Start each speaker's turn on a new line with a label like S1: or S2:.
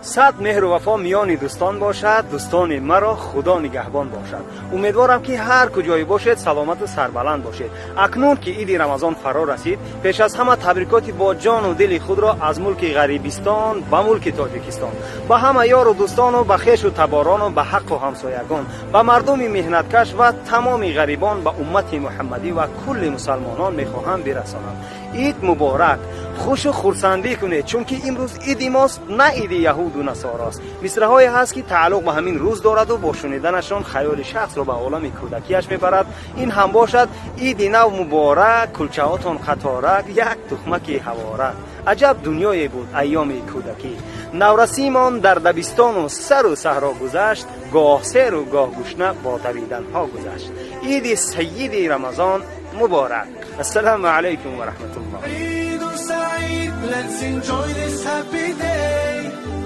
S1: Сад меҳру вафо миёни дӯстон бошад, дӯстони маро Худо нигаҳбон бошад. Умедворам, ки ҳар куҷое бошед, саломату сарбаланд бошед. Акнун ки иди Рамазон фаро расид, пеш аз ҳама табрикоти бо ҷону дили худро аз мулки ғарибистон ба мулки Тоҷикистон ба ҳама ёру дӯстону ба хешу таборону ба ҳаққу ҳамсоягон, ба мардуми меҳнаткаш ва тамоми ғарибон, ба уммати муҳаммадӣ ва кулли мусалмонон мехоҳам бирасонам. Ид муборак, хушу хурсандӣ кунед, чунки имрӯз иди мост, на иди яҳуду насорост. Мисраҳое ҳаст, ки тааллуқ ба ҳамин рӯз дораду бо шуниданашон хаёли шахсро ба олами кӯдакиаш мебарад. Ин ҳам бошад: иди нав муборак, кулчаотон қаторак, як тухмаки ҳаворак. Аҷаб дунёе буд айёми кӯдакӣ, наврасимон дар дабистону сару саҳро гузашт, гоҳ серу гоҳ гушна бо давиданҳо гузашт. Иди саиди Рамазон муборак! Ассалому алайкум ва раҳматуллоҳ.
S2: Eid Saeed, let's enjoy this happy day.